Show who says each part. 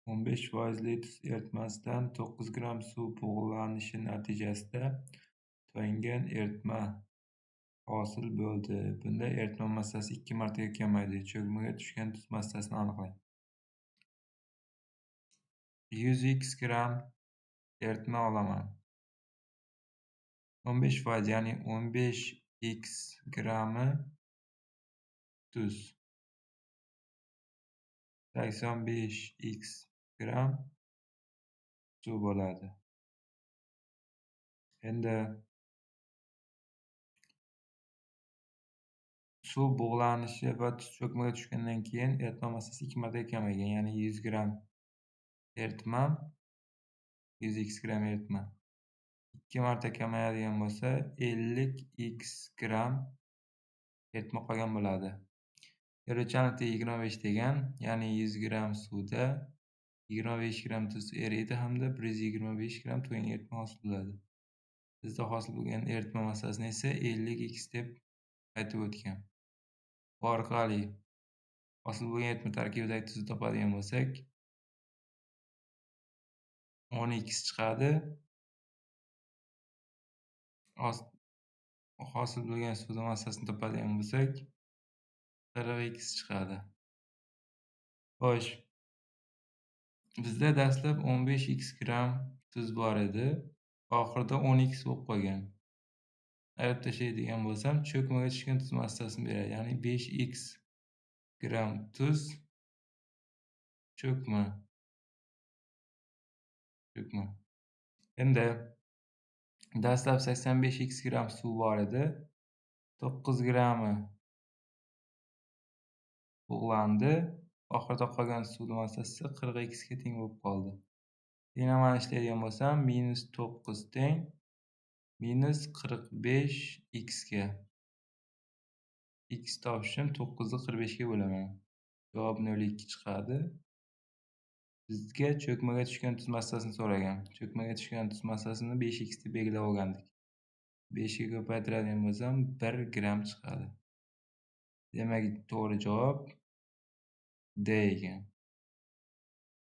Speaker 1: 15 foizli tuz eritmasidan 9 gramm suv bug'lanishi natijasida to'yingan eritma hosil bo'ldi. Bunda eritma massasi 2 martaga kamaydi. Cho'kmaga tushgan tuz massasini aniqlang. 100x gramm eritma olaman. 15%, ya'ni 15x grammi tuz. 85x gramm suv bo'ladi. Endi suv bug'lanishi va tuz cho'kmaga tushgandan keyin eritma massasi 2 martaga kamaygan, ya'ni 100 gramm eritma, 100x gramm eritma 2 marta kamayadigan bo'lsa, 50x gramm eritma qolgan bo'ladi. Eruvchanlik 25 degan, ya'ni 100 gramm suvda 25 gramm tuz eriydi hamda 125 gramm to'yingan eritma hosil bo'ladi. Bizda hosil bo'lgan eritma massasini esa 50x deb aytib o'tgan. Bu orqali hosil bo'lgan eritma tarkibidagi tuzni topadigan bo'lsak, 10x chiqadi. Hosil bo'lgan suvni massasini topadigan bo'lsak, 40x chiqadi. Xo'sh, bizda dastlab 15x gramm tuz bor edi. Oxirida 10x bo'lib qolgan. Ayirib tashlaydigan bo'lsam, cho'kmaga tushgan tuz massasini beradi. Ya'ni 5x gramm tuz cho'kma. Cho'kma. Endi dastlab 85x gramm suv bor edi. 9 grammi bug'landi. Oxirida qolgan suvning massasi 40x ga teng bo'lib qoldi. Tenglamani ishlaydigan bo'lsam, minus 9 teng minus 45x ga. X topishim 9 ni 45 ga bo'laman. Javob 0,2 chiqadi. Bizga cho'kmaga tushgan tuz massasini so'ragan. Cho'kmaga tushgan tuz massasini 5x deb belgilab olgandik. 5 ga ko'paytiradigan bo'lsam, 1 gramm chiqadi. Demak, to'g'ri javob D ekan.